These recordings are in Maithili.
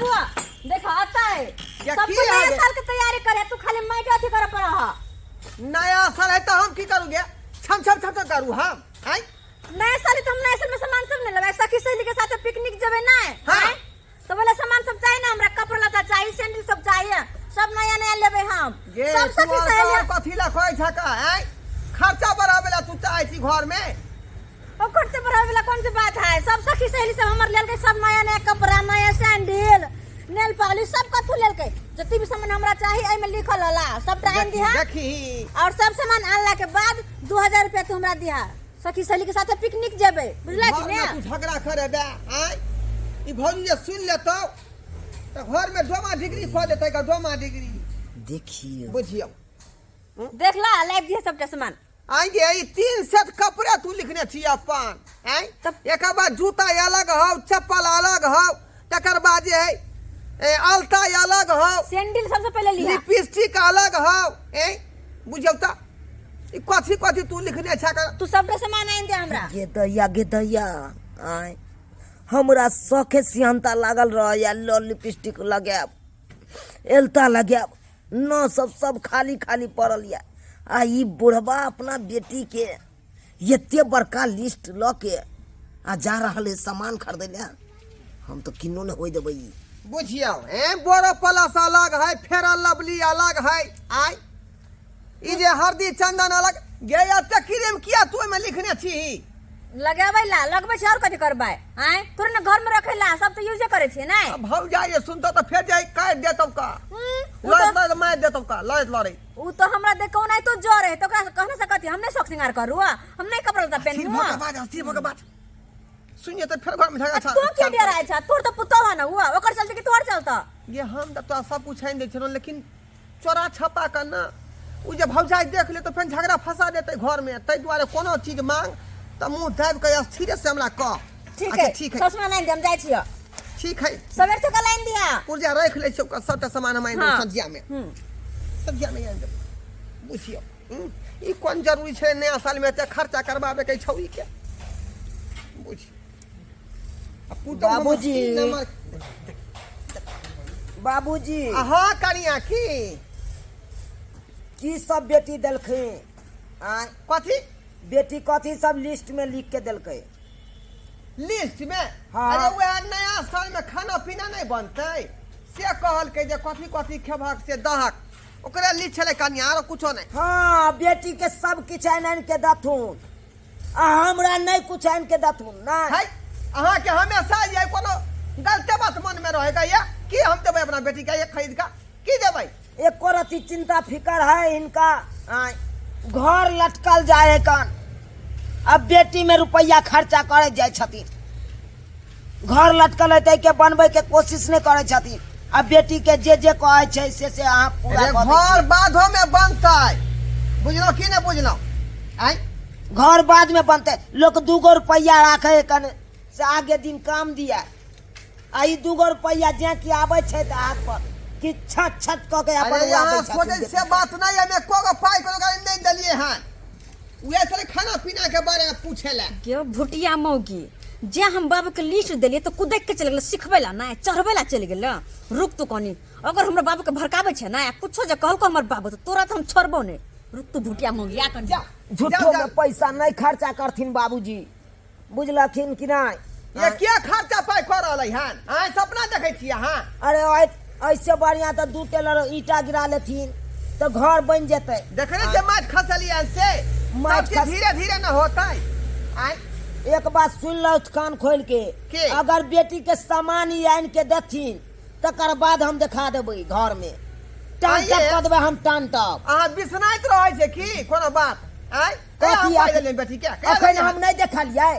बाबू देखो आता है या सब की नया हाल है? साल के तैयारी करे तू खाली माइट अथी करे पड़ा हा नया साल है तो हम की करू गे छम छम छम छम करू हम आय नया साल तो हम नया साल में सामान सब नहीं लेबै सखी सहेली के साथ पिकनिक जेबै ना हाँ। आँय? तो बोले सामान सब चाहिए ना हमरा कपड़ा लत्ता चाहिए सैंडल सब चाहिए सब नया नया लेबै हम गे सब तू सखी और सहेली का कथी ला कहै छक आय खर्चा बढ़ावे ला तू चाहै छी घर में ओ खर्चे बढ़ावे वाला कौन सी बात है सब सखी सहेली सब हमर लेलकै सब नया नया कपड़ा नया सैंडल नेल पॉलिश सब कथू लेलकै जते भी सामान हमरा चाही एहिमे लिखल हला सबटा आनि दिहा देखी और सब सामान आनला के बाद 2000 रुपया तू हमरा दिहा सखी सहेली के साथे पिकनिक जेबै बुझला कि घर में ने तू झगड़ा करेबे आय ई भौजी जे सुन लेतौ तऽ घर में डोमा डिग्री कऽ देतै का डोमा डिग्री देखियौ बुझियौ देखला लाइव दिहा सबटा सामान आय गे ई तीन सेट कपड़े तू लिखने छी अपन आय तब- एकर बाद जूता अलग हौ चप्पल अलग हौ तकर बाद जे है ए, अलता अलग हौ सैंडल सबसे पहले लिहा लिपस्टिक अलग हौ ए बुझियौ तऽ ई कथी कथी तू लिखने छा कर तू सबटा सामान आनि दे हमरा गे दैया गे दैया आय हमरा शौखे सिहन्ता लागल रहैया ल लिपस्टिक लगायब एलता लगायब न सब सब खाली खाली पड़ल यऽ आ ई बुढ़बा अपना बेटीके एते बड़का लिस्ट लऽ के आ जा रहल है सामान खरीदै लए हम तऽ किन्नो नहि होइ देबै ई बुझियौ ए बोरो प्लस अलग है फेयर लवली अलग है आय ई जे हरदी चंदन अलग गे एते क्रीम किया तू ओहिमे लिखने छी लगाबै ला लगबै छै और कथी करबै आँय थोड़े ने घर में रखै ला सब तऽ यूजे करै छियै नै आ भौजाई जे सुनतौ तऽ फेर जाई काटि देतौ का उ लड़ैत तऽ लड़ैत मारि देतौ का लड़ैत लड़ैत उ तऽ हमरा देखौ नै तो जर है तऽ ओकरा से कहने से कथी हम नै शौक श्रृंगार करू हम नै कपड़ा लत्ता स्थिर पेनहू भऽ के बाज स्थिर भऽ के बाज सुनिए तऽ फेर घरमे झगड़ा तू के डराय छ तोर तऽ पुतोह है न उ ओकर चलते कि तोहर चलते ये हम तऽ तोरा सब कुछ आनि दै छलहुँ लेकिन चोरा छपा कऽ ने ओ जे भौजाइ देख ले तऽ फेर झगड़ा फंसा देतै घरमे ताहि दुआरे कोनो चीज मांग तऽ मुँह दाबि कऽ स्थिरे से हमरा कह ठीक अच्छा है ठीक है ससुरा लाइन दे हम जाइ छियै ठीक है सवेर से कल लाइन दिया पुर्जा राखि लै छियै ओकर सबटा सामान हम आनि देब हाँ। सझियामे हम्म सझियामे आनि देब बुझियौ ई कोन जरूरी छै नया सालमे एते खर्चा करबाबेके छौड़ीके बुझ आ पुतहु हमर बाबूजी। तीन नम्बर बाबूजी अहाँ कनिया की की सब बेटी देलखिन आँय कथी बेटी कथी सब लिस्ट में लिख के देलकै लिस्ट में हाँ। अरे वएह नया साल में खाना पीना नहीं बनतै से कहलकै जे कथी कथी खेबहक से दहक ओकरे लिस्ट छलै कनिया आरो कुछो नहि हाँ बेटी के सब किछु आनि आनि के दथुन आ हमरा नहि किछु आनि के दथुन नहि है अहाँके हमेशा ये कोनो गलते बात मन में रहेगा ये की हम देबै अपना बेटी के ये खरीद के की देबै एको रति चिंता फिकर है इनका आँय, घर लटकल जाए है कान अब बेटी में रुपया खर्चा करे जाए छथिन घर लटकल है के बनबै के कोशिश नहीं करे छथिन अब बेटी के जे जे कहै छै से से अहाँ पूरा अरे कऽ दै घर छियै। बाधो में बनतै बुझलहुँ की नहि बुझलहुँ आँय घर बाद में बनतै लोक दूगो रुपैआ राखै है कने से आगे दिन काम दिया आ ई दूगो रुपैआ जें कि आबै छै तऽ हाथ पर कि छट छट कऽ के अपन अरे उड़ा यहाँ दै छथिन सोचै से बात नहीं है हमें को पाई को नहीं देलिए हैं उहे छलै खाना पीना के बारे में पूछे ला के भुटिया मौगी जे हम बाबू के लिस्ट देलियै तऽ कुदक के चलि गेलै सिखबै ला नहि चढ़बै ला चलि गेलै रुक तू कनी अगर हमरा बाबू के भड़काबै छै ने आ कुछो जे कहलको हमर बाबू तऽ तोरा तऽ हम छोड़बो नहि रुक तू भुटिया मौगी आ कनी जा झूठो में पैसा नहीं खर्चा करथिन बाबूजी बुझलखिन कि नहीं ये क्या खर्चा पाई कर रहलै हन अहाँ सपना देखै छियै अहाँ अरे ऐसे बढ़िया तऽ दू टेलर ईटा गिरा लेथिन तऽ घर बनि जेतै देखने छियै माटि खसलियै हन से माटि सब चीज धीरे धीरे न होतै आँय एक बात सुन लो कान खोल के की? अगर बेटी के सामान ई आनि के देथिन तकर बाद हम देखा देबै घर में टान आइए। टप कऽ देबै हम टान टप अहाँ बिसनाइत रहै छै की कोनो बात आँय कहिया हम कथी पाइ अख- देलियै बेटी के कहिया अखन देलियै हम नहि देखलियै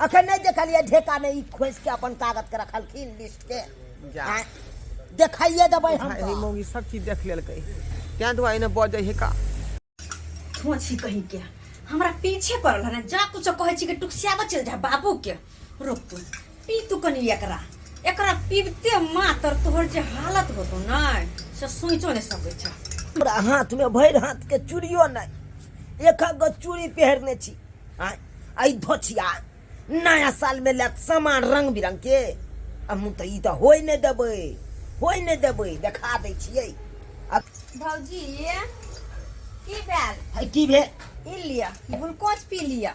अखन नहि देखलियै ढेका नहि ई खोसि के अपन कागज के रखलखिन लिस्ट के जा। आँय, देखाइए देबै हम एहि तऽ। मौगी सब चीज देख लेलकै तें दुआरे ने बजै है का छी कहीं के हमरा पीछे पड़ल है जा कुछ कहै छी कि टुकसियाबऽ चलि जा बाबू के रुक तू पी तू कनी एकरा एकरा पीबते मातर तोहर जे हालत होतो ने से सोचो नहि सकै छ हमरा हाथ में भरि हाथ के चूड़ियो नहि एक गो चूड़ी पहिरने छी आँय, एहि धोछिया नया साल में लैत सामान रंग बिरंग के हम तऽ ई तऽ होइ नहि देबै, होइ नहि देबै, देखा दै छियै। आ भौजी की भेल? है की भेल? ई लिअ ग्लूकोज पी लिअ।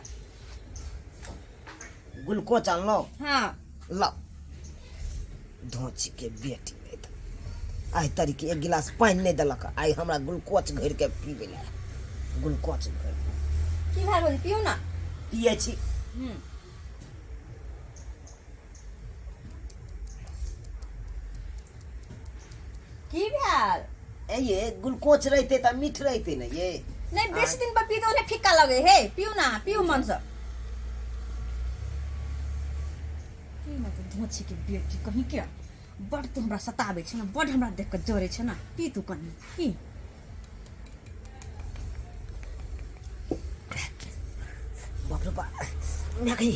ग्लूकोज अनलहुँ? हाँ। लाउ। धोची के बेटी नहि तऽ आइ तरीके एक गिलास पानि नहि देलक, आइ हमरा ग्लूकोज घोरि के पीबै लए, ग्लूकोज घोरि। की भेल भौजी? पियू ना। पियै छी। की भेल? ए ये ग्लूकोज रहते तऽ मीठ रहते ने ये। नहीं, बेसी दिन पर पी तो फीका लगे हे। पियू ना, पियू मन से पियू ना। तो धोछी के बेटी कहीं के बड़ तू हमरा सताबै छै ने, बड़ हमरा देख कऽ जरै छै ने। पी तू कनी पी। बाप रे बाप, गई,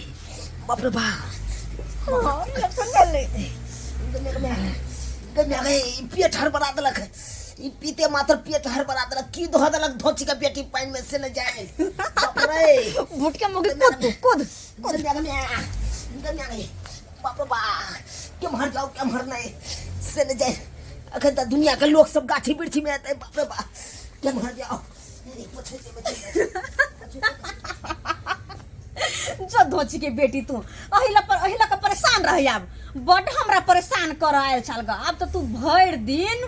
बाप रे बाप, गई, पेट हड़बड़ा देलक। ई पीते मात्र पेट हड़बड़ा देलक। की धो देलक धोची के बेटी पानि में से न जाए। बाप रे, भुटके मुगे कूद तू कूद। बाप रे बाप, केम्हर जाऊ केम्हर नहीं से न जाए। अखन तऽ दुनिया के लोक सब गाछी वृक्षी में एतै। बाप रे बाप, केम्हर जाओ? जो धोची के बेटी, तू अहिला पर अहिला के परेशान रह। आब बड हमरा परेशान कर आयल छल ग। आब तो तू भरि दिन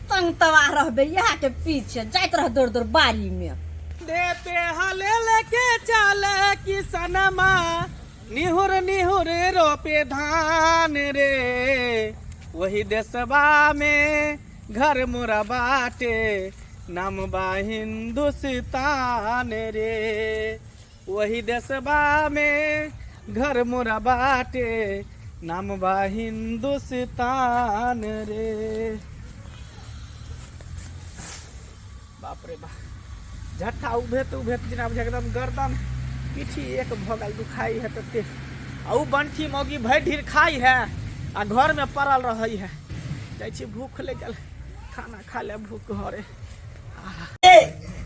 तंग तबाह रहबे, यहाँ के पीछे जाइत रह दौड़ दौड़ बाड़ी में। दे पे हले लेके चले किसनमा, निहुर निहुर रोपे धान रे। वही देशवा में घर मोरा बाटे, नाम बा हिंदुस्तान रे। वही देशवा में घर मोरा बाटे, नाम बा हिंदुस्तान रे। बाप रे बाप, झट्ठा उभेत उभेत जेना बुझाइ एकदम गर्दन पीठी एक भऽ गेल, दुखाइ है तते। आ उ बंठी मौगी भरि ढीर खाइ है आ घर में पड़ल रहै है। जाइ छी, भूख लागि गेल, खाना खा ले, भूख घरे। ए,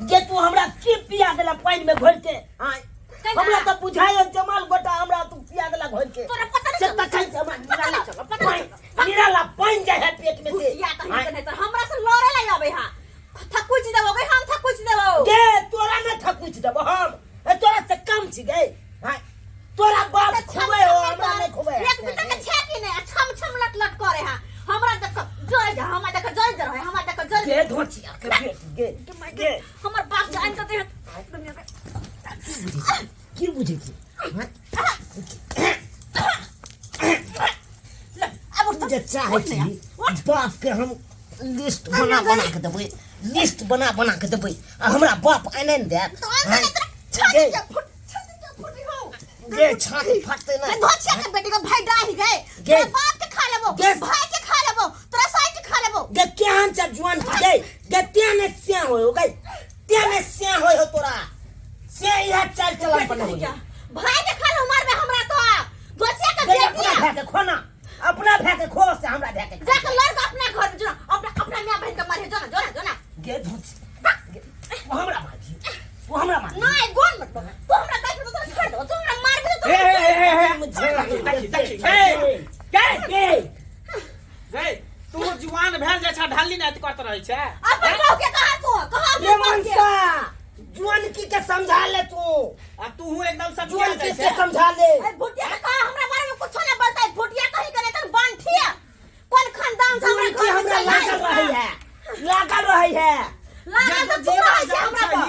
जे तू हमरा की पिया देला पानि में घोरि के? आँय, हमरा तऽ बुझाइ जमाल गोटा हमरा तू पिया देला घोरि के। तोरा पता नहीं से चलल। तखन से हमरा पता निराला नहीं चलल, पता नहीं पानि, निराला पानि जाइ है पेट में से। भुटिया कहीं आँय, के नहीं तो हमरा से लड़े ला आवे। हां, थकुच देबो गई, हम थकुच देबो। गे तोरा न थकुच देबो हम। ए, तोरा से कम छी गे? आँय, तोरा बाप खुबै हो, हमरा नहीं खुबै। एक बिता के छेकी नहीं आ छम छम लट लट करे। हां, हमरा देख जय जा, हमरा देख जय जा रहे, हमरा देख जय। गे धोचिया के बेटी गे, गे हमर बाप जान के दे। की बुझै छी? आँय, ले अब उठ। तू जे चाहै उठ छी ना, उठ। बाप के हम लिस्ट बना बना के देबै, लिस्ट बना बना के देबै आ हमरा बाप आने ने देत। तो आने आँय, तोरा छाती गे के फुट, छाती के फुटी हो। गे छाती फटतै ना। ले धोचिया के बेटी को भाई डाही गए। गे। तोरा बाप के खा लेबो, गे। भाई के खा लेबो, तोरा साई के खा लेबो। गे केहन छ जुआन छी गे? गे त्याने स्या होय हो गे, त्याने स्या होय हो तोरा से इहा चाल चलन पर बेटी होय। क्या? भाई के खा लो, मारबे हमरा तो धोचिया के गे बेटी। अपना भाई के खो ना, अपना भाई के खो से हमरा भाई के खा। जाके लड़ के अपना घर में जो ना, अपना अपना मियां बहन के मारे जो ना, जो ना, जो ना। गे धोच गे, वो हमरा मारबी, वो हमरा मारबी। नहीं गोन मत बोल। तू हमरा देख तो तोरा छोड़ दो, तू हमरा मारबी तो ए, ए, ए, ए, ए, देखी, देखी, देखी, ए, गे गे गे तू जुआन भेल जाइ छ, ढाली नहि करत रहै छै। अपन बहू के कहा तू कहा रे अपने बहू के। मनसा जुआन की के समझा ले तू। आ तू एकदम सब जुआन की के समझा ले। ए भुटिया के कहा हमरा बारे में कुछो नहीं बोलता है। भुटिया कहीं करे तन बांठिया कोन खानदान से हमरा जुआन की घर में हमरा चल लागल आयल। रही है, लागल रही है। लागल तो तू रहै छै हमरा पर।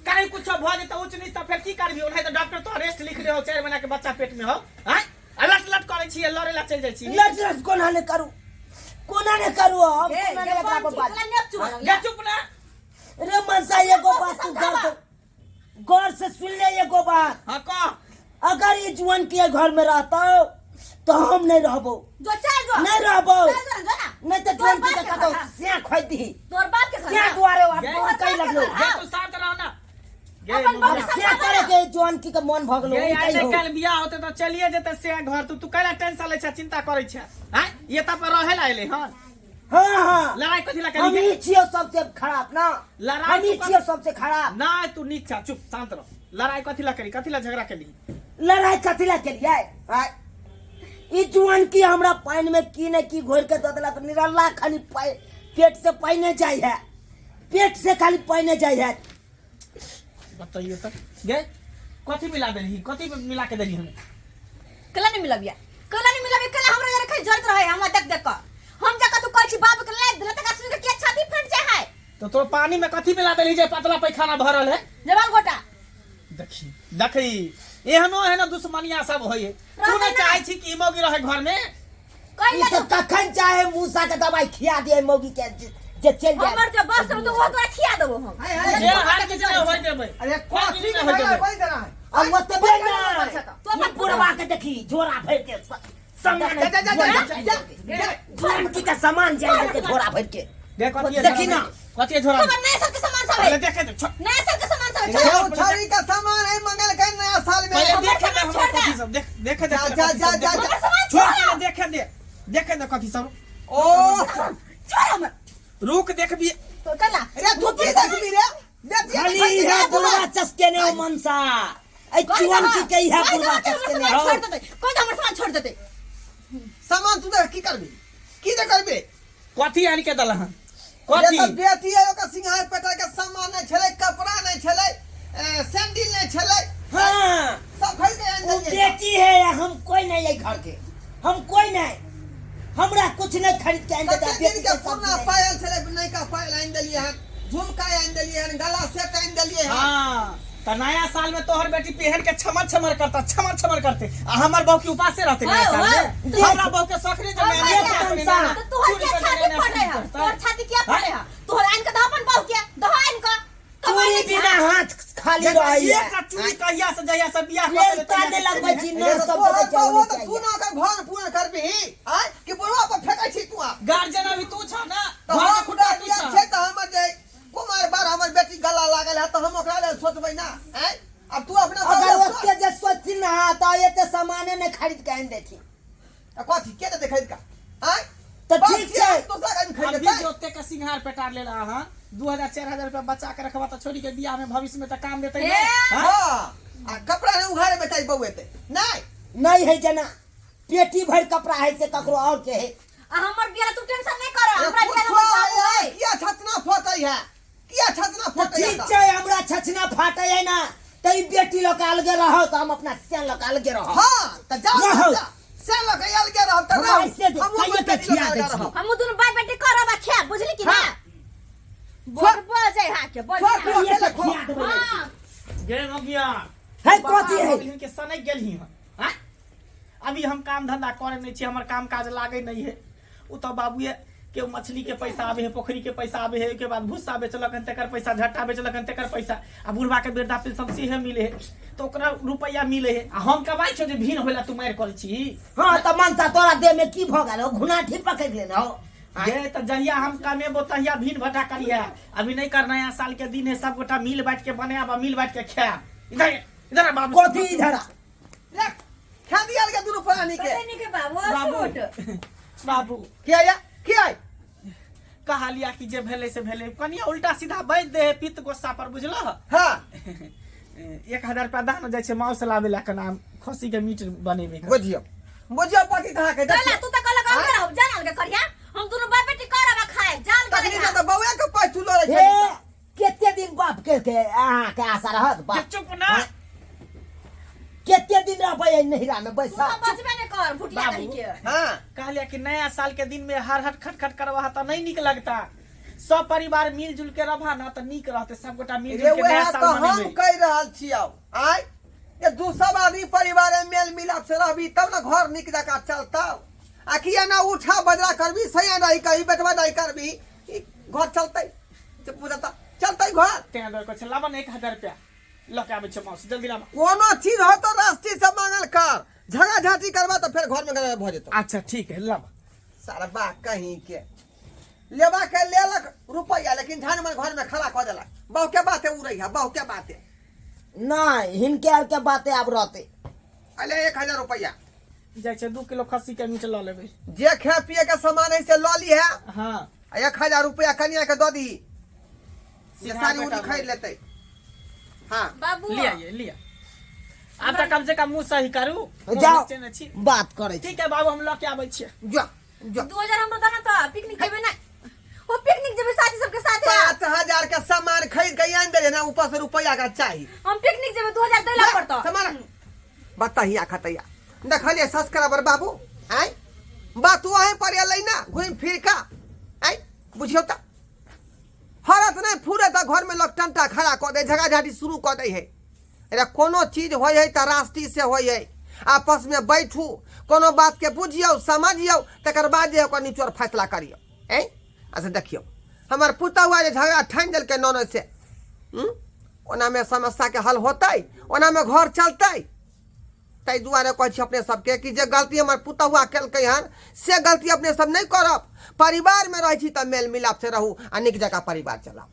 कहीं कुछ भऽ जेतै ऊंच नीच तऽ फेर की करबी? ओनाहि तऽ डॉक्टर तो रेस्ट लिख रहे हो, 4 महीना के बच्चा पेट में हो। आँय, आ लट लट करै छी, लड़े ला चलि जाइ छी। लट लट कोना ने करू, कोना ने करू हम। ए, कोना ये ने एकरा पर बांठी, बात। तोरा नेप चुआ गे चुप ना। रे मनसा, एगो बात तू गौर से, गौर से सुन ले एगो बात। हाँ कह। अगर ये जुआन के घर में रहता तो हम नहीं रहबो। जो चल जो। नहीं रहबो। चल जो, जो ना। नहीं तो तोर जुआन बाप के के कतौ घर, हाँ। सिया खोइ दी। तोर बाप के घर, सिया हाँ। दुआरे आप गे। कहीं तोर लगलो। बाप के घर, गे हाँ। तू शांत रह ना गे। अपन अब बाप सिया करे के जुआन की के मन भगलो। गे आइ हो। काल्हि बियाह होतै तऽ चलिए जेतै से घर। तू तू कैला टेंशन लै छ, चिंता करै छ? आँय, ये तऽ पर रहै ला एलै हन। हाँ हाँ, लड़ाई कथी ला हम करी? ही छियो सबसे खराब ना। लड़ाई हम ही तू कर- छियो सबसे खराब। नहीं तू नीक छ, चुप शांत रह। लड़ाई कथी ला करी, कथी ला झगड़ा केली? लड़ाई कथी ला केलियै? आय, ई जुआन की हमरा पानि में की ने की घोरि के दऽ देलक निरल्ला खाली पेट से पानि जाइ है पेट से खाली पानि जाइ है बतैयो तऽ गे कथी मिला देलही कथी मिला के देलही हमें कला नहीं मिलबिया कला नहीं मिलबिया कला हमरा जरा खाली जरत रहे हमरा देख देख के हम जाकर तू कहै छी बाबू के लाइक देला तका सुन के के छाती फट जाय है तो तोर पानी में कथी मिला देलही जे पतला पैखाना भरल है जवान गोटा देखी देखी एहनो एहनो दुश्मनिया सब होय है तू रहतै ने ना। चाहे छी कि ई मौगी रहे घर में कहि ई ले तऽ कखन चाहे मूसा के दवाई खिया दिए मौगी के जे जे चलि जाए हमर जे बस तो वो तोरा खिया देबो हम हाय, हाय, जे हार के जे होय देबै अरे कथी के के होय भैया देबै वही देना है अब ओतबे पैसा का। तो नहि अपन बुढ़वा के देखी झोरा भरि के सामान जा, जा, जा, जा, जा, जा, जा। जुआनकी के सामान जाए के झोरा भरि के देख कथी है देखी झोरा ना। में। कथी है झोरा में? हमर नया साल के सामान सब पहले है देखे दे छोड़। नया साल के सामान सब है छौ छोड़ छड़ी का सामान है मंगल के नया साल में पहले हमर देखे दे सामान हमरा छोड़ दे। कथी सब देख देखे दे जा, पहले जा, कथी जा, सब, जा, देखे। हमर सामान छोड़ छोड़ पहले देखे दे देखे दे कथी सब ओ छोड़ हमर रुक देखबी तो कला अरे तू की देखबी रे बेटी खाली है बुढ़वा चसके ने हो मनसा ऐ चुअनकी के है बुढ़वा चसके ने हो छोड़ देते कोई हमर सामान छोड़ देते सामान तू देख की करबी की दे करबी कथी आनि के दल हन अरे कथी तऽ बेटी है ओकर सिंगार पेटा के सामान नहीं छलै कपड़ा नहीं छलै सैंडल नहीं छलै हाँ सब खरीद के आनि वो देलियै। बेटी है या हम कोई नहीं है घर के हम कोई नहीं हमरा कुछ नहीं खरीद के आनि देता कते बेटी दिन के के सब पुरना नहीं। पायल छलै नयका पायल आनि देलियै हन झुमका आनि देलियै हन गला सेट आनि देलियै हन हाँ त नया साल में तोहर बेटी पहन के छमर छमर करता छमर छमर करते आ हमर बहू के उपासे रहते नया हाँ, साल में हाँ। हमरा बहू के शौक नहीं जे नया नया देख कपड़ा मनसा। पहनना, तो तोहर चूड़ी क्या पहनना, छाती नया फटे साड़ी है पहनता। तोहर छाती क्या फटे है तोहर आइन के दह अपन बहू के दह आइन के चूड़ी बिना हाथ खाली देखा, रहैया एकटा चूड़ी कहिया से जहिया से बियाह कऽ लेलता देले जे तहिया से लगबै छी अरे न तऽ सब तोहर देखै बहू छै तऽ तू ना ओकर भरण पूर्ण करबिही आँय कि बुढ़वा पर फेकै छी तू आब गार्जियन अभी तू छ ना तऽ घर के हम खुट्टा तू गार्जियन छ छै तऽ हमर जे कुमार बार हमर बेटी गला लागल है तऽ हम ओकरा लेल सोचबै ना आँय आब तू अपना अगर बारे सोच। ओते जे सोचथिन ना तऽ एते सामाने नहि खरीद के आनि देथिन आ कथी के देतै खरीद कऽ आँय तऽ बाप ठीक छियै, छै। दोसर आदमी खरीद अभी लेतै जे ओते के सिंघार पेटार लेला अहाँ 2000 4000 रुपया बचा के रखबा तऽ छोरी के बियाह में भविष्य में तऽ काम देतै हे। नहीं हाँ? हाँ आ कपड़ा नहि उघारे बेचारी बौएतै नहि नहि है जेना पेटी भरि कपड़ा है से ककरो और के है आ हमर बियाह तू टेंशन नहीं कर हमरा बियाह कुछो हमर बाबू है है किया छतना फटै है किया छतना तऽ फटै है ठीक छै हमरा छछना फाटे है ना तऽ ई बेटी लऽ के अलगे रहौ तऽ हम अपना सियान लऽ के अलगे रहब हाँ तऽ जाओ रहू। जा से लऽ के अलगे रहब तऽ हमरा रहू ऐसे दे, हमहूँ खाइए अपन के बेटी लऽ खिया के दै अलगे छी। रहब हम दुनू बाप बेटी करब आ खायब बुझली कि ना हाँ। बोल बोल जाय हाँ के बोल छोड़, जाय। छोड़। खाइए के अकेले खो। खिया देबै हाँ गे मगिया है कथी है के सनक गेलही हन आँय? अभी हम काम धंधा करे नहीं छी हमर काम काज लागे नहीं है उ तो बाबूए के मछली के पैसा आवे है पोखरी के पैसा आवे है ओहिके बाद भूसा बेचलक हन तेकर पैसा झट्टा बेचलक हन तेकर पैसा आ बुढ़वा के वृद्धा पेंशन सेहे मिले है तो ओकरा रुपया मिले है आ हम कमाइ छो जे भीन होला तू मारि करै छी हाँ तऽ मनसा तोरा देह में की भऽ गेल हो घुनाठी पकड़ि लेने हो गे तऽ जहिया हम कमेबो तहिया भीन भटा करिहे अभी नहीं कर नया साल के दिन है सब गोटा मिल बांट के बनायब आ मिल बांट के खायब इधर इधर आ बाबू कथी इधर आ? रे खा दिया के दुनू प्राणी के कते नीक बाबू बाबू सूट बाबू के आया के आय कहलिया कि जे भेलै से भेलै कनिया उल्टा सीधा बाजि दे है पित्त गोस्सा पर बुझलह हाँ 1000 रुपया दान जाइ छै माउस लाबै ला के नाम खस्सी के मीट बनेबै बुझियौ बुझियौ पति कहाँ के कहला तू तो कहला अलगे रहब जान अलगे करिया हम दुनू बाप बेटी करब आ खाए जान तखनी करिया तऽ बौआ के पाइ तू लड़ै हे छै कते दिन बाप के अहाँके आशा रहत बाप चुप ना कते दिन रहबै एहि नैहरा में तू बैसल तो बचबे नहीं कर भुटिया बाबू। कहीं के हाँ कहलिया कि नया साल के दिन में हर हर खट खट करवा त नहीं निक लगता सब परिवार मिल जुल के रहबा ना त निक रहते सब गोटा मिल रे जुल के नया वएह साल तऽ हम मनेबै कहि रहल छियौ आय जे दू सब आदमी परिवार में मेल मिलाप से रहबी तब ने घर नीक जकाँ चलतौ आ किया ना उठा बजरा करबी सैया नहीं कही बेटवा नहीं करबी ई घर चलतै जे बुझता चलतै घर तें दुआरे कहै छै लाबऽ ने 1000 रुपया लऽ के आबै छै मौसी जल्दी लाबऽ कोनो चीज हो तो रास्ते से मांगल कर झगड़ा झांटी करबा तो फिर घर में गड़बड़ भऽ जेतौ अच्छा ठीक है लाबऽ सारा बा कहीं के लेबा के लेलक रुपैया लेकिन धान मन घर में खड़ा कऽ देलक बहु के बाते उड़ै है बहु के बाते नहीं हिनके आर के बाते आब रहते अले 1000 रुपैया जाइ छै 2 किलो खस्सी के मीट लऽ लेबै जे खाए पिए के सामान है से लऽ ली है हाँ आ 1000 रुपया कनिया के दऽ दही जे सिंघार साड़ी उड़ी बेटा खरीद लेतै हाँ बाबू लिया ये लिया आब तऽ कम से कम मुँह सही करू। मुँह जाओ। घिचेने छी। बात करै छी। ठीक है बाबू, हम लऽ के आबै छियै। जा जा। 2000 हमरो दना तऽ पिकनिक जेबै ना, ओ पिकनिक जेबै साथी सबके साथे। 5000 के सामान खरीद के आनि देले ना, ऊपर से रुपया का चाही। हम पिकनिक जेबै, 2000 दै ला पड़तौ। सामान बताहिया खतैया देखलिए सब्सक्राइबर बाबू, आय बात वहीं पर एलै ना घूमि फिर का। आय बुझियौ तऽ हरत नहि फूरत तऽ घरमे लोक टंटा खड़ा कऽ दै, झगड़ा झाटी शुरू कऽ दै है। अरे कोनो चीज होइ है तऽ राष्ट्रीय से होइ है, आपसमे बैठू, कोनो बातके बुझियौ समझियौ, तकर बाद जे ओकर निचोड़ फैसला करियौ। ऐ अच्छा देखियौ हमर पुतहुआ जे झगड़ा ठानि देलकै ननद से, ओनामे समस्याके हल होतै, ओनामे घर चलतै। ताहि दुआरे कहै छी अपने सबके कि जे गलती हमर पुतहुआ केलकै हन से गलती अपने सब नहि करब। परिवारमे रहै छी तऽ मेल मिलाप से रहू आ नीक जकाँ परिवार चलाउ।